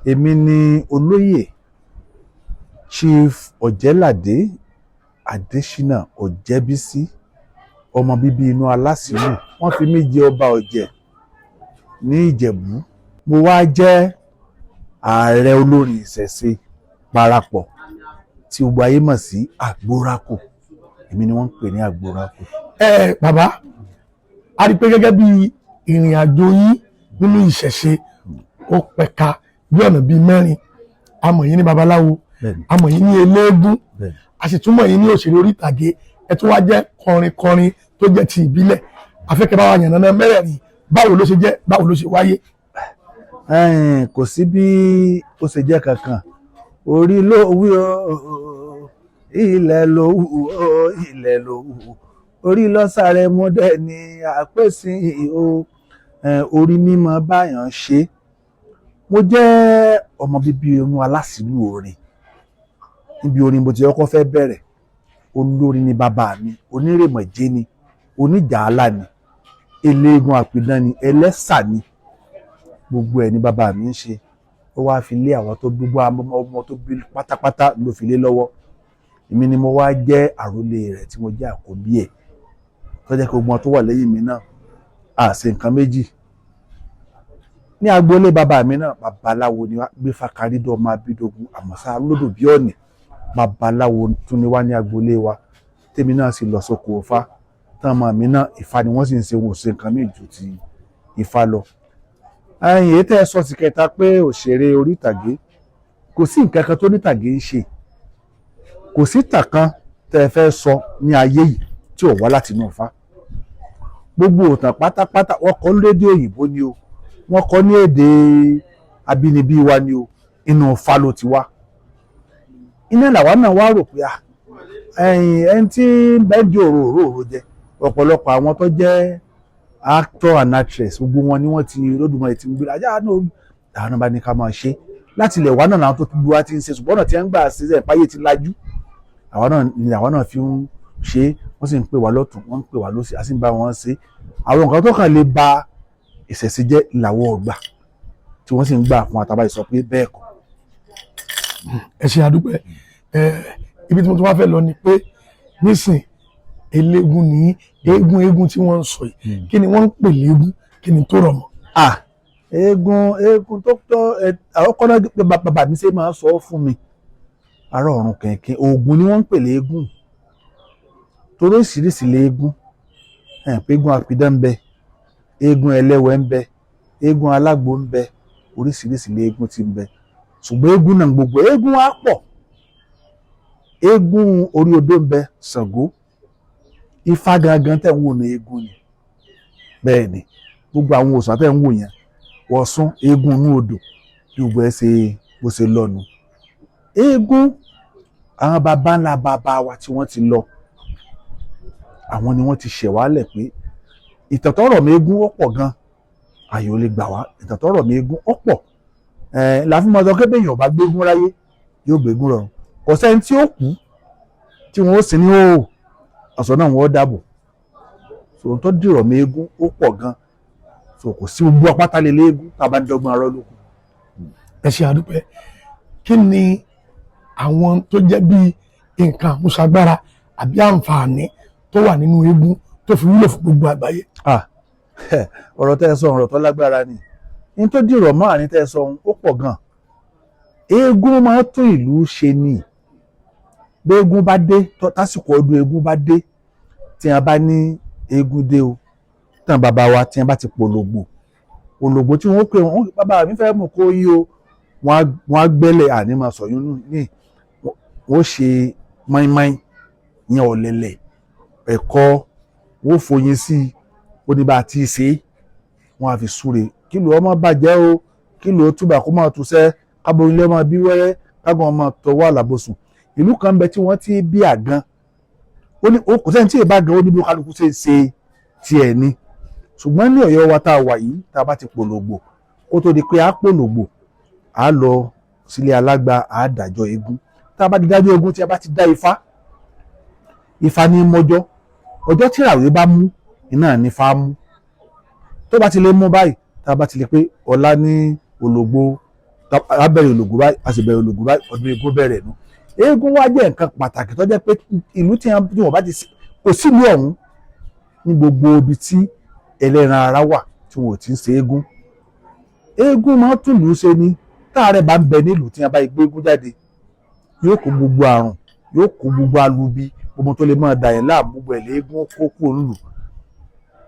Èmi ni olóyè Chief Ọ̀jẹ́ládé Adésínà Ọ̀jẹ́bísí, ọmọ bíbí inú Alásìlù. Wọ́n fi mí jẹ ọba Ọ̀jẹ̀ ní Ìjẹ̀bú. Mo wá jẹ́ ààrẹ olórin ìṣẹ̀ṣe parapọ̀ tí gbogbo ayé mọ̀ sí Àgbórákò. Èmi ni wọ́n ń pè ní Àgbórákò. Ẹ bàbá, a rí i pé gẹ́gẹ́ bí ìrìn àjò yín nínú ìṣẹ̀ṣe, ó pẹ̀ka bí ọ̀nà bíi mẹ́rin. A mọ̀ yín ní babaláwo, a mọ̀ yín ní eléégún, a sì tún mọ̀ yín ní òṣèré orí ìtàgé. Ẹ tún wá jẹ́ kọrinkọrin tó jẹ́ ti ìbílẹ̀. Afẹ́kẹ́ bá wa yànnàná mẹ́rẹ̀ẹ̀rin, báwo ló ṣe jẹ́, báwo ló ṣe wáyé? Kò sí bí ó ṣe jẹ́ kankan. Orí ló wí o, ilẹ̀ ló wù ó, ilẹ̀ ló wù. Orí lọ́sàrẹ̀ mọ́dẹ̀ ní àpèsè o. Orí mímọ́ báyàn ṣe. Mo jẹ́ ọmọ bíbí inú Alásìlú orin. Níbi orin mo ti kọ́kọ́ fẹ́ bẹ̀rẹ̀. Olórin ni bàbá mi, onírèmọ̀jé ni, oníjàálá ni, eléégún àpidán ni, ẹlẹ́sà ni, gbogbo ẹ̀ ní bàbá mi ń ṣe. Ó wáá fi lé àwọn tó gbogbo ọmọ tó bí pátápátá ló fi lé lọ́wọ́. Èmi ni mo wá jẹ́ àrólé rẹ̀ tí mo jẹ́ àkọ́bí ẹ̀, tó jẹ́ kí gbogbo wọn tó wà lẹ́yìn mi náà à ṣe nǹkan méjì. Ní agboolé bàbá mi náà, babaláwo ni wá. Gbé fakarídọ́ ọmọ abídógún àmọ́sá lódò bí ọ̀nì, babaláwo tún ni wá ní agboolé wa. Tèmi náà sì lọ sóko Ifá tán. Ọmọ mi náà, Ifá ni wọ́n sì ń ṣe. Wọn ò ṣe nǹkan míì ju ti Ifá lọ. Ẹ̀yin èyí tẹ́ ẹ sọ sí kẹta pé òṣèré orí ìtàgé, kò sí nǹkan kan tó nítàgé ń ṣe. Kò sí ìtàn kan tẹ́ ẹ fẹ́ sọ ní ayé yìí tí ò wá láti inú Ifá. Gbogbo òtàn pátápátá, wọ́n kọ́ lédè òyìnbó ni o, wọ́n kọ́ ní èdè abínibí wa ni o, inú Ifá ló ti wá. Iná làwa náà wá rò pé ẹ̀yìn ẹni tí ń bẹ́ẹ̀ di òrò òrò jẹ. Ọ̀pọ̀lọpọ̀ àwọn tó jẹ́ actor and actress, gbogbo wọn ni wọ́n ti Olódùmarè ti ń gbé ajá náà. Àwọn náà bá ní ká máa ṣe láti ilẹ̀ wá náà làwọn tó gbé wá ti ń ṣe, ṣùgbọ́n ọ̀nà tí wọ́n ń gbà ṣe ẹ̀ páyé ti lajú. Àwa náà ni àwa náà fi ń ṣe. Wọ́n sì ń pè wá lọ́tún, wọ́n ń pè wá lósì, a sì ń bá wọn ṣe. Àwọn nǹkan tó kàn lè ba ìṣẹ̀ṣe jẹ́ làwọ̀ ọgbà tí wọ́n sì ń gbà fún àtàbà ìsọ pé bẹ́ẹ̀ kọ́. Ẹ ṣe, àdúpẹ́. Ẹ ibi tí mo tún wá fẹ́ lọ ni pé nísìn, eléégún ní eégún, eégún tí wọ́n ń sọ yìí, kí ni wọ́n ń pè léégún? Kí ni tó rọ̀ mọ́? Ah, eégún, eégún tó tọ́ ẹ, àwọn kọ́nà bàbá mi ṣe máa sọ fún mi, ará ọ̀run kẹ̀kẹ́ oògùn ni wọ́n ń pè léégún, torí oríṣiríṣi léégún ẹ̀ pé. Eégún apidán ń bẹ, eégún ẹlẹ́wẹ̀ ń bẹ, eégún alágbo ń bẹ, oríṣiríṣi léégún ti ń bẹ. Ṣùgbọ́n eégún náà, gbogbo eégún á pọ̀. Eégún orí odó ń bẹ, Ṣàngó, Ifá gangan tẹ̀ ń wò ní eégún ni. Bẹ́ẹ̀ ni gbogbo àwọn òòṣà tẹ̀ ń wò yẹn, Ọ̀ṣun, eégún inú odò, bí gbogbo ẹ ṣe bó ṣe lọ́nu. Eégún, àwọn baba ńlá baba wa tí wọ́n ti lọ, àwọn ni wọ́n ti ṣẹ̀ wálẹ̀ pé ìtàn tọ́rọ̀ mi eégún ó pọ̀ gan, àyè ò lè gbà wá. Ìtàn tọ́rọ̀ mi eégún ó pọ̀ ẹ̀ la fi máa sọ pé bẹ́ẹ̀ bá gbégún ráyé, yóò gbégún rọrùn. Kò sẹ́ni tí ó kú tí wọ́n ó sin ní òò ọ̀sán náà, wọ́n dàbò. So ohun tó dìrọ̀ mọ́ eégún ó pọ̀ gan. So kò sí gbogbo apáta lè léégún tá a bá ń dọ́gbọ́n arọ́ lókun. Ẹ ṣe, àdúpẹ́. Kí ni àwọn tó jẹ́ bí nǹkan àmúṣagbára àbí àǹfààní tó wà nínú eégún tó fi wúlò fún gbogbo àgbáyé? Ah, ọ̀rọ̀ tẹ́ ẹ sọ, ọ̀rọ̀ tó lágbára ni. Ní tó dìrọ̀ mọ́ àní tẹ́ ẹ sọ, ó pọ̀ gan. Eégún máa ń tún ìlú ṣe ni. Bí eégún bá dé, tásìkò ọdún eégún bá dé, tí wọ́n bá ní eégún dé o, tán bàbá wa tí wọ́n bá ti polówó ològbò tí wọ́n pè wọ́n, bàbá mi fẹ́ mú kó yí o, wọ́n á gbẹ́lẹ̀ àní máa sọ̀yún ní wọ́n ṣe mọ́ínmọ́ín yẹn, ọ̀lẹ̀lẹ̀ ẹ̀kọ́, wọ́n foyin sí i. Ó ní bá a ti ṣe é, wọ́n á fi súre kí ló ọmọ bàjẹ́ o, kí ló túbà kó máa túṣẹ́, kábòrin lé ọmọ bí wẹ́rẹ́, kágan ọmọ tọwọ́ àlàbòsùn. Ìlú kan bẹ tí wọ́n ti bí àgán. Ó ní kò sẹ́ni tí ì bá gan, ó ní bí kálukú ṣe ń ṣe tiẹ̀ ni. Ṣùgbọ́n ní Ọ̀yọ́ wa tá a wà yìí, tá a bá ti pològbò, kó tó di pé a pològbò, a lọ sílé alágba, a dájọ́ eégún. Tá a bá ti dájọ́ eégún, tí a bá ti dá ifá, ifá ní mọ́jọ́. Ọjọ́ tí ìràwé bá mú iná ní ifá mú. Tó bá ti lè mú báyìí, tá a bá ti lè pé ọ̀la ní ològbò. A bẹ̀rẹ̀ ológun báyìí, a sì bẹ̀rẹ̀ ológun báyìí, ọdún eégún bẹ̀rẹ̀ nu. Eégún wá jẹ́ nǹkan pàtàkì tó jẹ́ pé ìlú tí wọ́n bá ti kò sílùú ọ̀hún ní gbogbo ibi tí ẹlẹ́ran ara wà tí wọn ò ti ń ṣe eégún. Eégún máa ń tùlù ṣe ni. Táàrẹ̀ bá ń bẹ nílùú, tí wọ́n bá gbé eégún jáde, yóò kó gbogbo àrùn, yóò kó gbogbo alubi, gbogbo tó lè máa dà yẹn láàmú, gbogbo ẹ̀ léégún kó kúrò nílùú.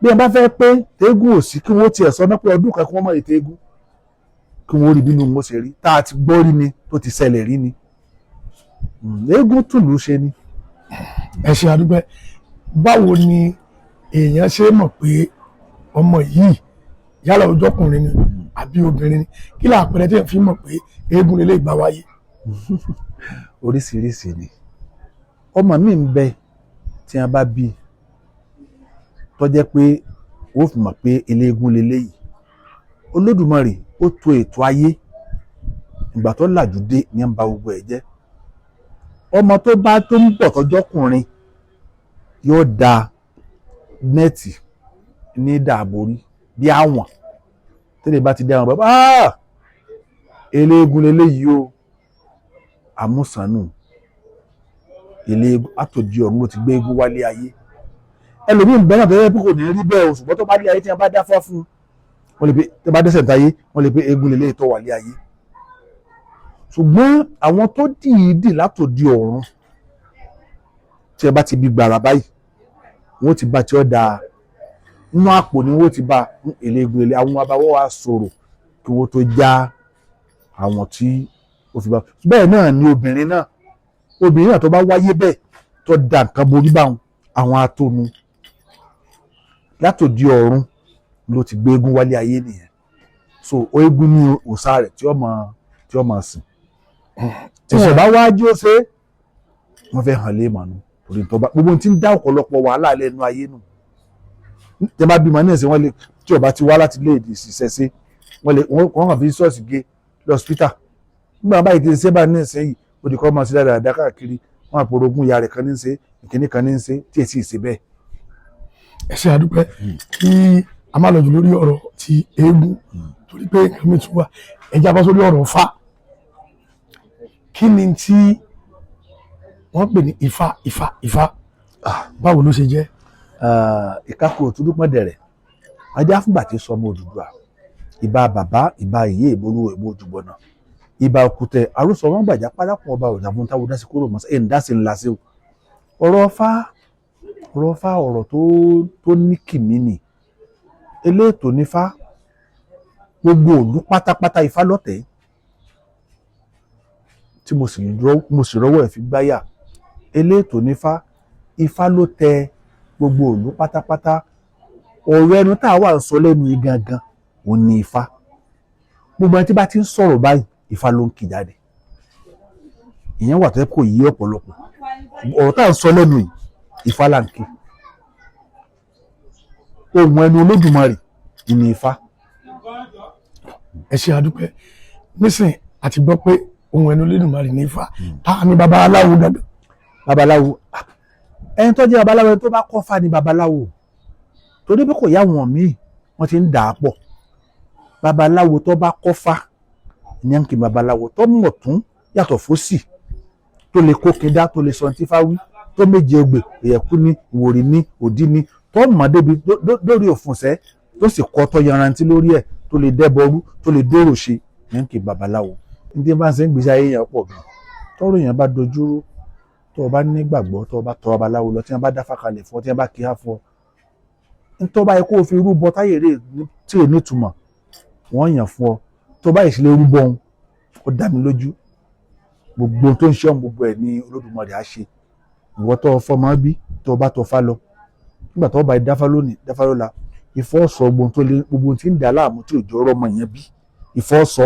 Bí wọ́n bá fẹ́ pé téégún ò sí, kí wọ́n tiẹ̀ sọ náà pé ọdún kan kí wọ́n mọ̀ ètò eégún, kí wọ́n rí bínú wọn ṣe rí. Tá a ti gbọ́ rí ni, tó ti ṣẹlẹ̀ rí ni. Eégún tùlù ṣe ni. Ẹ ṣe àdúpẹ́. Báwo ni èèyàn ṣe mọ̀ pé ọmọ yìí, yálà ọjọ́kùnrin ni àbí obìnrin ni, kí lè àpẹẹrẹ tí èèyàn fi mọ̀ pé eégún lè gbà wáyé? Oríṣiríṣi ni. Ọmọ mi ń bẹ tí a bá bí, tó jẹ́ pé ó fi mọ̀ pé eléégún leléyìí. Olódùmarè ó to ètò ayé, ìgbà tó làjú dé ní ń ba gbogbo ẹ̀ jẹ́. Ọmọ tó bá tó ń bọ̀ tọjọ́kùnrin yóò da net ní dàborí bí àwọn tẹ́lẹ̀ bá ti dé àwọn bàbá, eléégún leléyìí o. Àmúsànù eléégún àtòdì ọ̀run ló ti gbé eégún wálé ayé. Ẹlòmíín bẹ́ẹ̀ náà tó yẹ pé kò ní rí bẹ́ẹ̀ o, ṣùgbọ́n tó bá lé ayé, tí wọ́n bá dáfá fún un, wọ́n lè pe tó bá dẹ́sẹ̀ táyé, wọ́n lè pe eégún leléyìí tó wálé ayé. Ṣùgbọ́n àwọn tó dìídì látòdì ọ̀run, tí ẹ bá ti bí gbàrà báyìí, wọ́n ti bá tí ó dáa nínú àpò ni wọ́n ti bá eléégún elé. Àwọn abawọ́ wa sọ̀rọ̀ kí wọ́n tó já àwọn tí ó fi bá. Bẹ́ẹ̀ náà ni obìnrin náà, obìnrin náà tó bá wáyé bẹ́ẹ̀, tó da nǹkan borí báwọn, àwọn atónu látòdì ọ̀run ló ti gbé eégún wálé ayé nìyẹn. So eégún ní òòṣà rẹ̀ tí ó máa sìn. Tí wọn bá wá jí ó ṣe, wọ́n fẹ́ hàn lé mànú torí tó bá gbogbo tí ń dá ọ̀pọ̀lọpọ̀ wàhálà lẹ́nu ayé nù. Tẹ́ bá bímọ ní ẹ̀sìn, wọ́n lè tí ó bá ti wá láti ilé èdè ìṣiṣẹ́ sí, wọ́n lè wọ́n kàn fi ṣọ́ọ̀ṣì gé lọ́sítà. Nígbà báyìí ti ṣe bá ní ẹ̀sìn yìí, ó di kọ́ máa ṣe dáadáa káàkiri, wọ́n àpòrògùn ìyá rẹ̀ kan ní ṣe ìkíní kan ní ṣe tí èsì ìṣe bẹ́ẹ̀. Ẹ ṣe àdúpẹ́. Kí a má lọ jù lórí ọ̀rọ̀ ti eégún, torí pé nǹkan mi tún wà. Ẹ já bọ́ sórí ọ̀rọ̀ Ifá. Kí ni tí wọ́n pè ní Ifá, Ifá, Ifá? Báwo ló ṣe jẹ́? Ìkákò òtúrúpọ̀n dẹ̀rẹ̀ ajá fúngbà tí sọmọ Odùduwà. Ìbà bàbá, ìbà ìyé, ìbolúwo, ìbò ojúbọnà, ìbà òkùtẹ àrùsọ wọn gbàjà pálákùn ọba òjà fún táwọn dásí kúrò mọ ẹ̀ ń dásí ńlá sí o. Ọ̀rọ̀ Ifá, ọ̀rọ̀ Ifá, ọ̀rọ̀ tó ní kìmí ni. Eléètò nífá. Gbogbo òlú pátápátá, Ifá lọ́tẹ̀ẹ́ tí mo sì rọ́wọ́ ẹ̀ fi gbáyà. Eléètò nífá. Ifá ló tẹ gbogbo òlú pátápátá. Ọ̀rọ̀ ẹnu tá a wà ń sọ lẹ́nu yìí gangan òun ni Ifá. Gbogbo ẹni tí bá ti ń sọ̀rọ̀ báyìí, Ifá ló ń kì jáde. Ìyẹn wà tó yẹ kó yí ọ̀pọ̀lọpọ̀. Ọ̀rọ̀ tá à ń sọ lẹ́nu yìí, Ifá là ń kí. Ohun ẹnu Olódùmarè ni Ifá. Ẹ ṣe àdúpẹ́. Nísìn àti gbọ́ pé ohun ẹnu Olódùmarè ní Ifá. Tá ní babaláwo gangan? Babaláwo, ẹni tó jẹ́ babaláwo, ẹni tó bá kọ́fà ni babaláwo, torí pé kò yá wọn míì, wọ́n ti ń dà á pọ̀. Babaláwo tó bá kọ́fà ní ń kí babaláwo tó mọ̀ tún yàtọ̀ fósì, tó lè kó kedá, tó lè sọ ní tífá wí, tó méje ogbè ìyẹ̀kú ní ìwòrì ní òdí ní, tó mọ̀ débi lórí òfùnṣẹ́, tó sì kọ́ tó yanrantí lórí ẹ̀, tó lè dẹ́bọrú, tó lè dóró ṣe ní ń kí babaláwo. Ní tí bá ń ṣe ń gbèsè ayé yẹn pọ̀ gan, tọ́rọ̀ yẹn bá dojúrú, tó o bá nígbàgbọ́, tó o bá tọ babaláwo lọ, tí wọ́n bá dáfá kalẹ̀ fún ọ, tí wọ́n bá kíá fún ọ, nítorí báyìí kó o fi rúbọ táyé rè tí ò nítumọ̀ wọ́n yàn fún ọ, tó báyìí sì lè rúbọ òun, ó dá mi lójú, gbogbo tó ń ṣe ọ̀hún, gbogbo ẹ̀ ní Olódùmarè á ṣe. Ìwọ tó fọmọ bí, tó o bá tọ fá lọ, nígbà tó o bá dáfá lónìí, dáfá lọ́la, ìfọ́ sọ gbogbo tó lé, gbogbo tí ń dà láàmú tí òjò ọ̀rọ̀ ọmọ yẹn bí, ìfọ́ sọ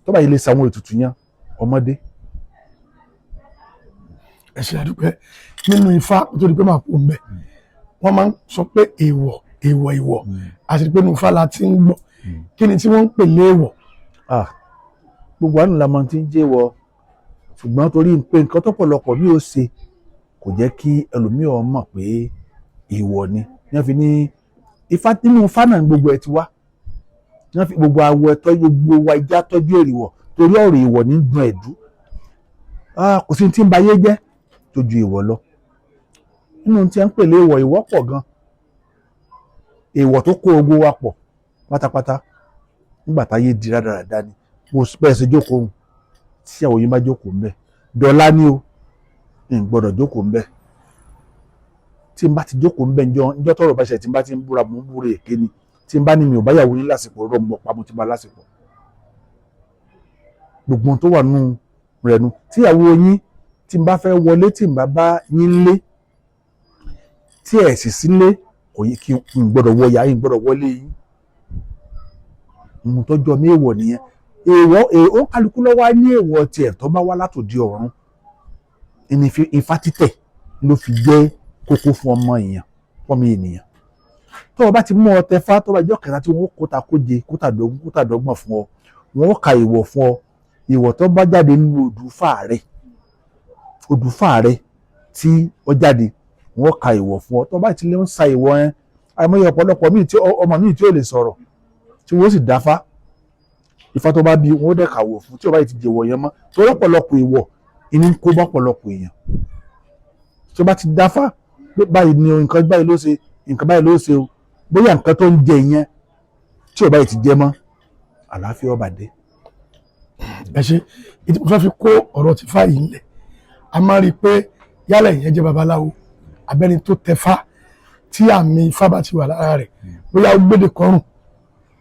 tó bá yìí lè ṣàwọn ètùtù yẹn ọmọdé. Ẹ ṣe àdúpẹ́. Nínú Ifá tó di pé màá kú ń bẹ, wọ́n máa ń sọ pé èèwọ̀, èèwọ̀, èèwọ̀, àti pé nínú Ifá la ti ń gbọ́. Kí ni tí wọ́n ń pè léèwọ̀? Ah, gbogbo àánú la mọ tí ń jẹ́wọ́, ṣùgbọ́n torí pé nǹkan tọ́pọ̀lọpọ̀ mi ò ṣe kò jẹ́ kí ẹlòmíràn mọ̀ pé èèwọ̀ ni. Ní wọ́n fi ní Ifá, nínú Ifá náà ní gbogbo ẹ̀ ti wá. Ní wọ́n fi gbogbo awọ ẹ̀tọ́, gbogbo wa, ẹja tọ́jú èrìwọ̀. Torí ọ̀rọ̀ ìwọ̀ ní dun ẹ̀dú. Kò sí tí ń ba ayé jẹ́ tó ju ìwọ̀ lọ. Nínú tí a ń pè lé ìwọ̀, ìwọ̀ pọ̀ gan. Ìwọ̀ tó kó ogun wa pọ̀ pátápátá nígbà táyé di rádaràda ni. Mo bẹ́ẹ̀ ṣe jókòó òun, tí àwọn yín bá jókòó ńbẹ̀ dọ́là ni o, n gbọ́dọ̀ jókòó ńbẹ̀. Tí n bá ti jókòó ńbẹ̀ njọ́ tọ́rọ̀ bá ṣe, tí n bá ti ń búra, mò ń búra èké ni. Tí n bá ní mi ò bá yàwó yín lásìkò, rọ̀ mọ́ pa mo ti bá lásìkò. Gbogbo ohun tó wà nù rẹ̀ nu. Tíyàwó yín, tí n bá fẹ́ wọlé, tí n bá bá yín lé, tí ẹ̀ sì sílé, kò yẹ kí n gbọ́dọ̀ wọ yàrá yín, gbọ́dọ̀ wọlé yín. Ohun tó jọ mí èèwọ̀ nìyẹn. Èèwọ̀ ó kálukú lọ́wọ́ á ní èèwọ̀ tiẹ̀ tó bá wá látòdì ọ̀run. Ìní ifá títẹ̀ ló fi jẹ́ kókó fún ọmọ èèyàn, fọmọ ènìyàn. Tó o bá ti mú ọ tẹfá, tó bá jọ́ kẹta tí wọ́n kóta kóje, kóta dógún, kóta dọ́gbọ̀n fún ọ, wọ́n ka ìwọ̀ fún ọ. Ìwọ̀ tó bá jáde nínú odùfá rẹ, odùfá rẹ tí ó jáde, wọ́n ka ìwọ̀ fún ọ. Tó bá ti lè ń sa ìwọ̀ yẹn, àìmọye ọ̀pọ̀lọpọ̀ míì tí ọmọ míì tí ò lè sọ̀rọ̀, tí wọ́n sì dáfá ifá tó bá bí, wọ́n dẹ̀ kàwọ̀ fún. Tí ó bá ti jẹ̀wọ̀ yẹn mọ́, tó lọ́pọ̀lọpọ̀ ìwọ̀ ìní ń kó bá ọ̀pọ̀lọpọ̀ èèyàn. Tí ó bá ti dáfá pé báyìí ni nǹkan báyìí ló ṣe, nǹkan báyìí ló ṣe o, bóyá nǹkan tó ń jẹ yẹn, tí ó bá ti jẹ mọ́, àlàáfíà ó bá dé. Ẹ ṣe. Ìdí mo fẹ́ fi kó ọ̀rọ̀ tí fá yìí ńlẹ̀, a máa rí i pé yálà ìyẹn jẹ́ babaláwo abẹ́ni tó tẹfá, tí àmì ifá bá ti wà lára rẹ̀, bóyá ó gbédè kọrùn,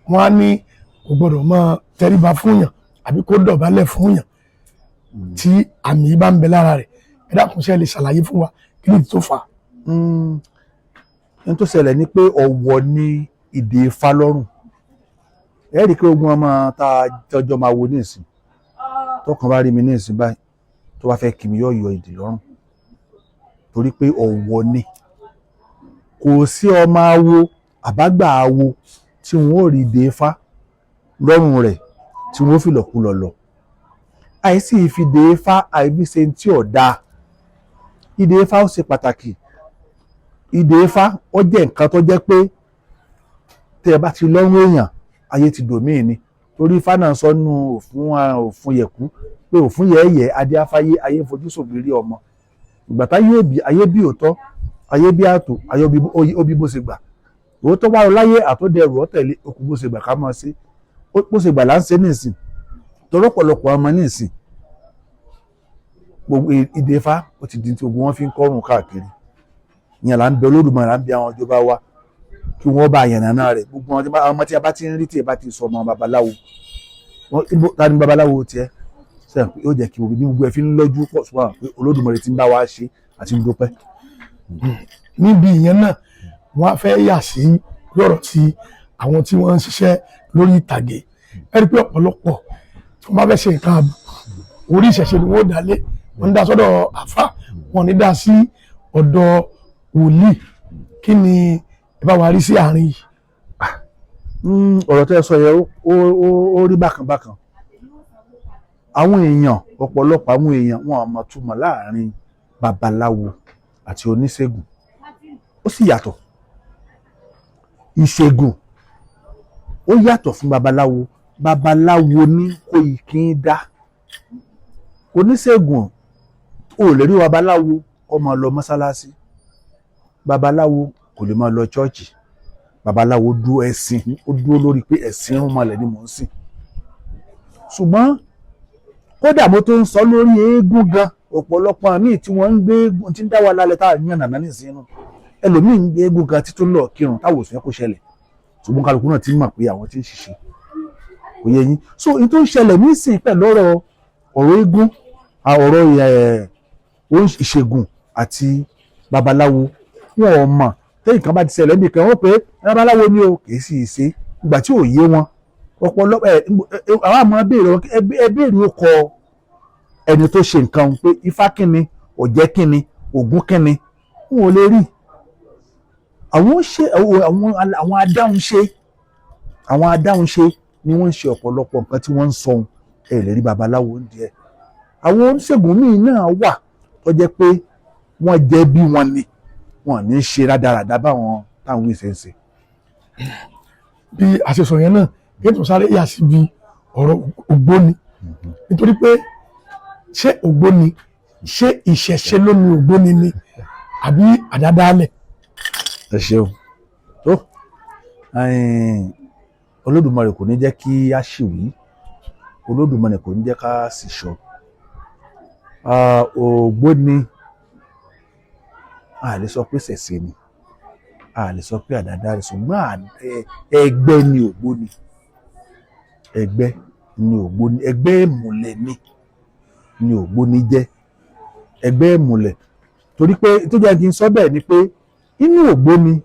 wọn á ní kò gbọdọ̀ máa tẹríba fún yàn àbí kó dọ̀bálẹ̀ fún yàn tí àmì yìí bá ń bẹ lára rẹ̀. Ẹ dákun, ṣe lè ṣàlàyé fún wa kí ni tó fà á? N tó ṣẹlẹ̀ ni pé ọ̀wọ̀ ni ìdè ifá lọ́rùn. Ẹ rí i pé ogun ọmọ tá a tọjọ́ máa wo ní ìsìn, tọkàn bá rí mi ní ìsìn báyìí, tó bá fẹ́ kí mi, yóò yọ ìdè lọ́rùn, torí pé ọ̀wọ̀ ni. Kò sí ọmọ awo àbágbà awo tí wọn ò rí ìdè ifá lọ́rùn rẹ̀ tí wọ́n fi lọ̀kulọ̀ lọ. Àìsí ìfìdè ifá, àìbí ṣe tí ò dáa. Ìdè ifá ó ṣe pàtàkì. Ìdè ifá ó jẹ́ nǹkan tó jẹ́ pé tẹ́ ẹ bá ti lọ́rùn èèyàn, ayé ti dòmíì ni, torí ifá náà sọ nínú òfún òfún yẹ̀kú pé òfún yẹ̀ẹ́yẹ̀ adé afáyé, ayé ń fojú sòbírí ọmọ ìgbà táyé bí, ayé bí òótọ́, ayé bí àtò, ayé ó bí bó ṣe gbà. Òótọ́ wà láyé, àtọ́dẹrù ọ̀tẹ̀lé okùn bó ṣe gbà ká máa ṣe bó ṣe gbà là ń ṣe nísìn, torí ọ̀pọ̀lọpọ̀ ọmọ nísìn, gbogbo ìdè ifá ó ti di tí gbogbo wọn fi ń kọ́rùn káàkiri. Ìyẹn là ń bẹ Olódùmarè, là ń bẹ àwọn ìjọba wa kí wọ́n bá yànnàná rẹ̀. Gbogbo àwọn ọmọ tí a bá ti ń rí, tí ẹ bá ti sọ ọmọ babaláwo, ta ni babaláwo tiẹ̀ sẹ́yìn pé yóò jẹ́ kí gbogbo ní gbogbo ẹ fi ń lọ́jú pọ̀ sọ́wọ́n pé Olódùmarè ti ń bá wa ṣe àti ń dúpẹ́. Níbi ìyẹn náà, wọ́n á fẹ́ yà sí lọ́rọ̀ tí àwọn tí wọ́n ń ṣiṣẹ́ lórí ìtàgé. Ẹ rí i pé ọ̀pọ̀lọpọ̀ tí wọ́n bá fẹ́ ṣe nǹkan àbùkù, orí ìṣẹ̀ṣe ni wọ́n dá lé. Wọ́n ń dá sọ́dọ̀ àfà, wọ́n ní dá sí ọ̀dọ̀ wòlíì. Kí ni ẹ bá wa rí sí àárín yìí? Ọ̀rọ̀ tẹ́ ẹ sọ yẹn, ó rí bákan bákan. Àwọn èèyàn, ọ̀pọ̀lọpọ̀ àwọn èèyàn, wọn ò mọ̀ túmọ̀ láàrin babaláwo àti oníṣègùn. Ó sì yàtọ̀. Ìṣègùn ó yàtọ̀ fún babaláwo. Babaláwo ní kó ìkín dá. Oníṣègùn ò lè rí babaláwo kó máa lọ mọ́sálásí. Babaláwo kò lè máa lọ chọ́ọ̀chì. Babaláwo dúró ẹ̀sìn, ó dúró lórí pé ẹ̀sìn irúnmọlẹ̀ ni mò ń sìn. Ṣùgbọ́n kódà mo tó ń sọ lórí eégún gan, ọ̀pọ̀lọpọ̀ àmì tí wọ́n ń gbé eégún tí ń dá wa lálẹ́ tá à ń yàn nàná nísìnyí, ẹlòmíì ń gbé eégún gan títún lọ kírun táwọn òsùn yẹn kò ṣẹlẹ̀. Ṣùgbọ́n kálukú náà ti mọ̀ pé àwọn tí ń ṣiṣẹ́ kò yẹ yín. So n tó ń ṣẹlẹ̀ nísìnyí pẹ̀lú ọ̀rọ̀ eégún, ọ̀rọ̀ ìṣègùn àti babaláwo, wọn ò mọ̀. Tẹ́yìn kan bá ti ṣẹlẹ̀ níbi kan, wọ́n pé babaláwo ni o, kì í sì ṣe. Ìgbà tí ò yé wọn, ọ̀pọ̀lọpọ̀ ẹ̀ àwọn àmọ́ béèrè wọn, ẹ béèrè ó kọ ẹni tó ṣe nǹkan pé ifá kínni, ọ̀jẹ́ kínni, ògún kínni, wọn ò lè rí. Àwọn ṣe àwọn adáhunṣe, àwọn adáhunṣe ni wọ́n ń ṣe ọ̀pọ̀lọpọ̀ nǹkan tí wọ́n ń sọ ohun. Ẹ lè rí babaláwo ń díẹ̀. Àwọn oníṣègùn míì náà wà tó jẹ́ pé wọ́n jẹ́ bí wọ́n ni wọ́n ní í ṣe rádaràda báwọn táwọn ìṣe ń ṣe. Bí a ṣe sọ yẹn náà, kí n tún sáré yà síbi ọ̀rọ̀ ògbóni. Nítorí pé ṣé ògbóni, ṣé ìṣẹ̀ṣe ló ní ògbóni ni àbí àdádálẹ̀? Ẹ ṣeun. Tó Olódùmarè kò ní jẹ́ kí a ṣì wí, Olódùmarè kò ní jẹ́ ká sì sọ. Ògbóni, a lè sọ pé ṣẹ̀ṣe ni, a lè sọ pé àdádálẹ̀, ṣùgbọ́n ẹgbẹ́ ni ògbóni, ẹgbẹ́ ni ògbóni, ẹgbẹ́ ìmùlẹ̀ ni ògbóni jẹ́, ẹgbẹ́ ìmùlẹ̀. Torí pé tó jẹ́ kí n sọ bẹ́ẹ̀ ni pé inú ògbóni,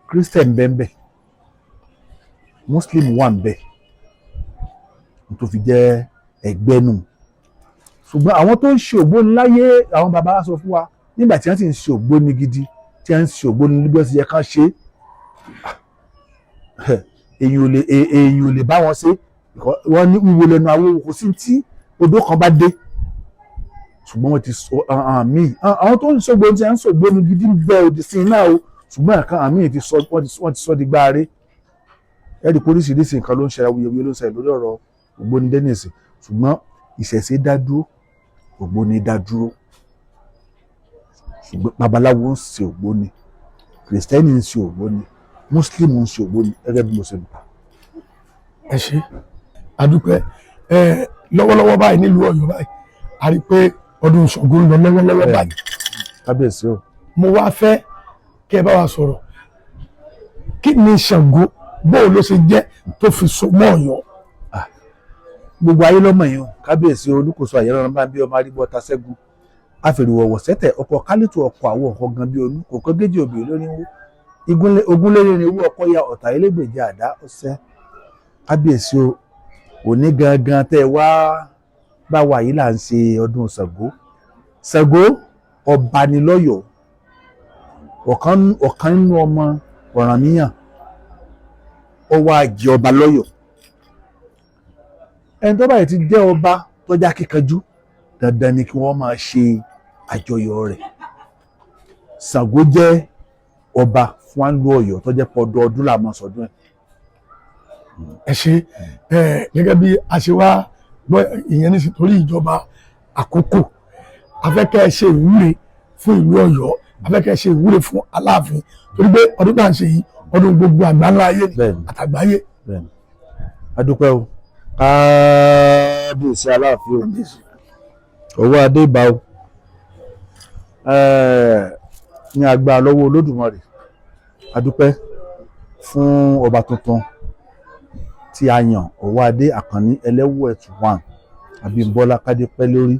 Christian bẹ́ẹ̀, Muslim wà ń bẹ, tó fi jẹ́ ẹgbẹ́ nù. Ṣùgbọ́n àwọn tó ń ṣe ògbóni láyé àwọn bàbá wa sọ fún wa, nígbà tí wọ́n sì ń ṣe ògbóni gidi, tí wọ́n ń ṣe ògbóni bí wọ́n ti yẹ ká ṣe, èèyàn ò lè bá wọn ṣe. Wọ́n ní wíwo lẹ́nu àwọn kò sí tí odò kan bá dé. Ṣùgbọ́n wọ́n ti sọ àmì àwọn tó ń ṣògbóni, tí wọ́n ń ṣògbóni gidi ń bẹ òdì sí iná o. Ṣùgbọ́n nǹkan àmì ti sọ, wọ́n ti sọ di gbáre. Ẹ̀rí oríṣiríṣi nǹkan ló ń ṣẹlẹ̀, awuyewuye ló ń ṣẹlẹ̀ lórí ọ̀rọ̀ ògbóni dẹ́nìsì. Ṣùgbọ́n ìṣẹ̀ṣe dá dúró, ògbóni dá dúró. Ṣùgbọ́n babaláwo ń ṣe ògbóni, kìrìsìtẹ́nì ń ṣe ògbóni, mùsùlùmí ń ṣe ògbóni, gẹ́gẹ́ bí mo ṣe mọ̀. Ẹ ṣé, àdúpẹ́. Ẹ lọ́wọ́lọ́wọ́ báyìí, nílùú Ọ̀yọ́ báyìí, a rí i pé ọdún Ṣàngó ń lọ lọ́wọ́lọ́wọ́ báyìí. Kábíyèsí o. Mo wá fẹ́ kí ẹ bá wa sọ̀rọ̀, kí ni Ṣàngó, bóò ló ṣe jẹ́ tó fi so mọ́ Ọ̀yọ́? Gbogbo ayé lọ́mọ yìí o. Kábíyèsí olúkòso àyẹ̀rọ bá bí ọmọ arígbọ́ ta ṣẹ́gun àfẹ̀rẹ̀wọ̀wọ̀ sẹ́tẹ̀ ọkọ̀ kálítù ọkọ̀ àwọn ọkọ̀ gan bí olú kò kọ́ géjì òbí lórí wó ogúnlérìn owó ọkọ̀ ya ọ̀tà elégbèje àdá ọ̀sẹ̀. Kábíyèsí o, òní gangan tẹ́ ẹ wá bá wa yìí là ń ṣe ọdún Ṣàngó. Ṣàngó ọba ni lọ́yọ̀ọ́, ọ̀kan ọ̀kan nínú ọmọ Ọ̀rànmíyàn, ó wá jẹ ọba lọ́yọ̀ọ́. Ẹni tó báyìí ti jẹ́ ọba tó já kíkanjú, dandan ni kí wọ́n máa ṣe àjọyọ̀ rẹ̀. Ṣàngó jẹ́ ọba fún àlù Ọ̀yọ́ tó jẹ́ pé ọdọọdún là máa sọdún ẹ̀. Ẹ ṣe. Ẹ gẹ́gẹ́ bí a ṣe wá gbọ́ ìyẹn ní torí ìjọba àkókò, a fẹ́ kẹ́ ẹ ṣe ìwúre fún ìlú Ọ̀yọ́, a fẹ́ kẹ́ ẹ ṣe ìwúre fún Aláàfin, torí pé ọdún tá à ń ṣe yìí, ọdún gbogbo àgbáńlá ayé ni àtàgbáyé. Bẹ́ẹ̀ni, a dúpẹ́ o. Kábíyèsí Aláàfin o, ọwọ́ adé ìbà o. Ní agbára lọ́wọ́ Olódùmarè, a dúpẹ́ fún ọba tuntun tí a yàn, ọwọ́ adé Àkànní Ẹlẹ́wù Ẹ̀tù one Abímbọ́lá. Kádé pẹ́ lórí,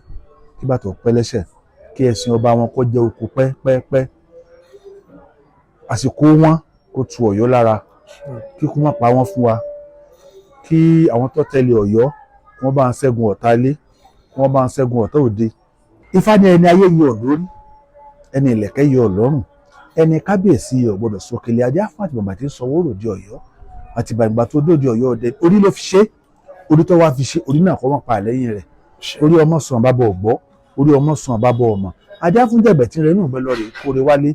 kí bàtà ó pẹ́ lẹ́sẹ̀, kí ẹ̀sìn ọba wọn kó jẹ́ oko pẹ́ pẹ́ pẹ́, àsìkò wọn kó tu Ọ̀yọ́ lára, kíkú má pa wọ́n fún wa, kí àwọn tó tẹ̀lé Ọ̀yọ́, wọ́n bá ń ṣẹ́gun ọ̀tá ilé, wọ́n bá ń ṣẹ́gun ọ̀tá òde. Ifá ní ẹni ayé yìí ọ̀ lórí, ẹni ìlẹ̀kẹ̀ yìí ọ̀ lọ́rùn, ẹni kábíyèsí ọ̀ gbọ́dọ̀ sókèlè adé àfún àti bàbá tí ń sọ wóró di Ọ̀yọ́ àti bàbá tó dòde Ọ̀yọ́ ọdẹ. Orí ló fi ṣe, orí tó wá fi ṣe, orí náà kọ́ wọ́n pa àlẹ́yìn rẹ̀. Orí ọmọ sàn bàbá ọ̀gbọ́, orí ọmọ sàn bàbá ọmọ. Adé àfún jẹ̀bẹ̀ tí ń rẹ inú ìgbẹ́ lọ rè kóre wálé,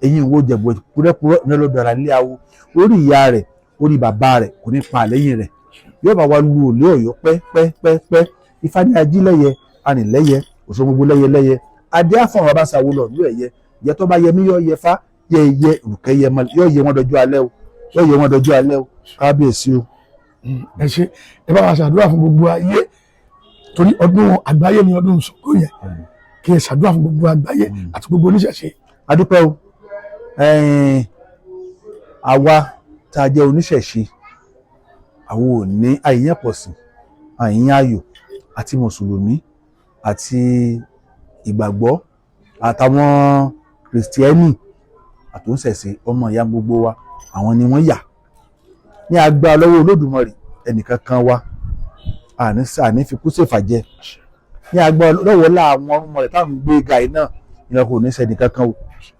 eyín ìwò jẹ̀bù kúrẹ́kúrẹ́ ní lọ́dọ̀ ara ilé awo. Orí ìyá rẹ̀, orí bàbá rẹ̀ kò ní pa àlẹ́yìn rẹ̀, yóò bá wa lu òlé Ọ̀yọ́ pẹ́ pẹ́ pẹ́ pẹ́. Ifá ní ajílẹ̀yẹ arìnlẹ́yẹ òṣogbo lẹ́yẹ lẹ́yẹ, adé àfọ̀n bàbá sàwọ́ lọ ìlú ẹ̀yẹ ìyẹ tó bá yẹ mí yọ yẹ fá yẹ yẹ òrùkẹ́ yẹ mọ yọ yẹ wọn dọjú alẹ́ o, yọ yẹ wọn dọjú alẹ́ o. Kábíyèsí o. Ẹ ṣé. Ẹ bá wa ṣàdúrà fún gbogbo ayé, torí ọdún àgbáyé ni ọdún Ṣàngó yẹn. Kí ẹ ṣàdúrà fún gbogbo àgbáyé àti gbogbo oníṣẹ̀ṣe. Adúpẹ́ o. Àwa tá a jẹ́ oníṣẹ̀ṣe, àwọn ò ní àìyàn pọ̀ sí àìyàn ayò, àti mùsùlùmí àti ìgbàgbọ́ àtàwọn kìrìsìtẹ́nì àtúnṣẹ̀ṣe, ọmọ ìyá gbogbo wa àwọn ni wọ́n yà ní agbára lọ́wọ́ Olódùmarè. Ẹnìkan kan wa àní fi kú ṣèfàjẹ ní agbára lọ́wọ́ láwọn ọmọ rẹ̀ táwọn gbé ga yìí náà. Ìyẹn kò ní sẹ́nìkan kan o.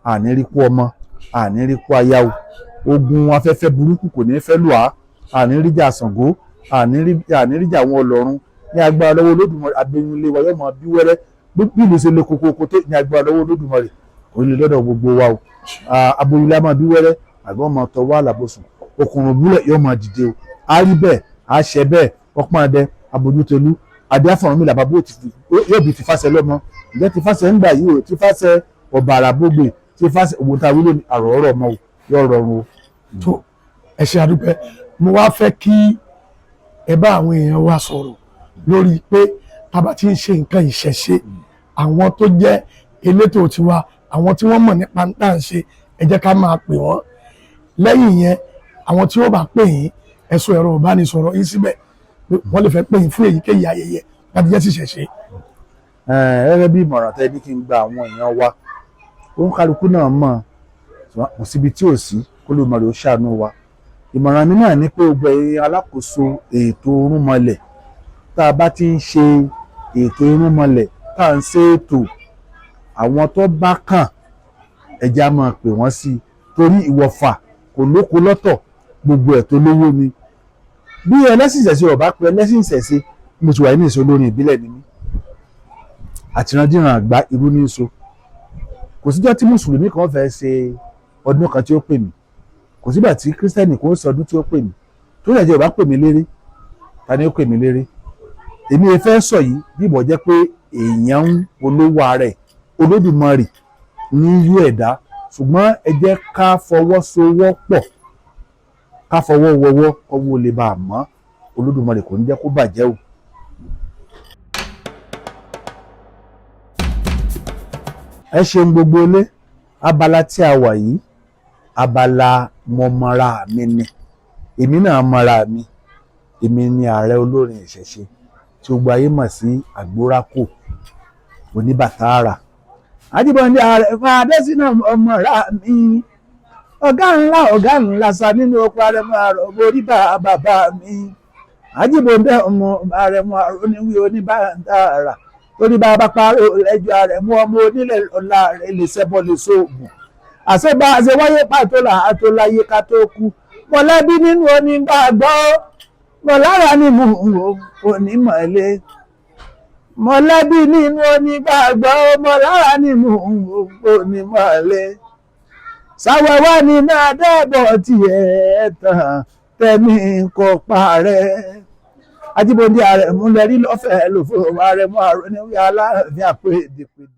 Àní rí kú ọmọ, àní rí kú aya o. Ogun afẹ́fẹ́ burúkú kò ní fẹ́ lù á. Àní ríjà Ṣàngó, àní ríjà àwọn ọlọ́run. Ní agbára lọ́wọ́ Olódùmarè, abẹ́yúnlé wa yóò máa bí wẹ́rẹ́ bí ìlú ṣe le kókókó tó. Ní agbára lọ́wọ́ Olódùmarè, kò ní lè lọ́dọ̀ gbogbo wa o. Aboyúnlé á máa bí wẹ́rẹ́, àgbọn máa tọ́ wá àlàbòsùn, òkùnrùn búlẹ̀ yóò máa dìde o. Á rí bẹ́ẹ̀, á ṣẹ bẹ́ẹ̀. Ọpọ́n adẹ abojútolú. Adé Àfọ̀rúnmìlà bàbá yóò bí Tìfásẹ lọ́mọ. Ǹjẹ́ Tìfásẹ ń gbà yìí o, Tìfásẹ ọ̀bàrà gbogbo Tìfásẹ ògùn tá a wílò àrò ọ̀rọ̀ ọmọ o, yóò rọrùn o. Tó ẹ ṣe àdúpẹ́. Mo wá fẹ́ kí ẹ bá àwọn èèyàn wa sọ̀rọ̀ lórí pé tá a bá ti ń ṣe nǹkan ìṣẹ̀ṣe, àwọn tó jẹ́ elétò tiwa, àwọn tí wọ́n mọ̀ nípa ń tà ń ṣe, ẹ jẹ́ ká máa pè wọ́n. Lẹ́yìn yẹn, àwọn tí ó bá pè yín, ẹ sọ ẹ̀rọ ìbánisọ̀rọ̀ yín síbẹ̀ pé wọ́n lè fẹ́ pè yín fún èyíkéyìí ayẹyẹ láti jẹ́ ṣìṣẹ̀ṣe. Gẹ́gẹ́ bí ìmọ̀ràn tẹ́ ní kí n gba àwọn èèyàn wa, òun kálukú náà mọ̀ kò síbi tí ò sí, kó ló mọ̀ rẹ̀ ó ṣàánú wa. Ìmọ̀ràn mi náà ni pé gbogbo ẹ̀yin alákòóso ètò irúnmọlẹ̀, tá a bá ti ń ṣe ètò irúnmọlẹ̀, tá à ń ṣe ètò, àwọn tó bá kàn, ẹ̀jẹ̀ á máa pè wọ́n sí i, torí ìwọ̀fà kò lóko lọ́tọ̀, gbogbo ẹ̀ tó lówó ni. Bí ẹlẹ́sìn ìṣẹ̀ṣe ò bá pe ẹlẹ́sìn ìṣẹ̀ṣe, mo ti wà ní ìṣe olórin ìbílẹ̀ ni mí, àtìrandíran àgbà irú ní í so. Kò síjọ́ tí mùsùlùmí kan fẹ́ ṣe ọdún kan tí ó pè mí, kò sígbà tí kírísítẹ́nì kò ṣe ọdún tí ó pè mí. Tó lè jẹ́ ò bá pè mí léré, ta ni ó pè mí léré? Èmi ẹ fẹ́ sọ yìí bí ìbọ̀ jẹ́ pé èèyàn ń polówó ara ẹ̀, Olódùmarè ní yú ẹ̀dá, ṣùgbọ́n ẹ jẹ́ ká fọwọ́sowọ́pọ̀, ká fọwọ́ wọwọ́, kọ́wọ́ lè bá a mọ́. Olódùmarè kò ní jẹ́ kó bàjẹ́ o. Ẹ ṣeun gbogbo ilé. Abala tí a wà yìí, abala mọ̀mọ́ra mi ni. Èmi náà mọ̀ra mi. Èmi ni ààrẹ olórin ìṣẹ̀ṣe tí gbogbo ayé mọ̀ sí Àgbórákò oníbàtàrà. Ajíbọ̀ndé ààrẹ fún Adésínà ọmọra mi, ọ̀gá ńlá, ọ̀gá ńlá sa nínú oko àrẹ̀mọ àrọ̀ borí bá bàbá mi. Ajíbọ̀ndé ọmọ àrẹ̀mọ àrọ̀ oníwí oníbàtàrà, torí bàbá parọ́ lẹ́jọ́ àrẹ̀mọ ọmọ onílẹ̀ ọ̀la rẹ̀ lè ṣẹbọ lè sóògùn. Àṣebá àṣewáyé pàtó là á tó láyé ká tó kú. Mọ̀lẹ́bí nínú onígbàgbọ́, mọ̀lára ni mo onímọ̀lẹ́. Mọ̀lẹ́bí nínú onígbàgbọ́, mọ̀lára ni mo onímọ̀lẹ́. Sáwẹ́wá ni náà dẹ́bọ̀ tiẹ̀ tán tẹ̀mí kò parẹ́. Ajíbọ̀ndé àrẹ̀mú lẹ́rí lọ́fẹ̀ẹ́ lò fún àrẹ̀mú àrùn ní aláàfin àpèdèpèdè.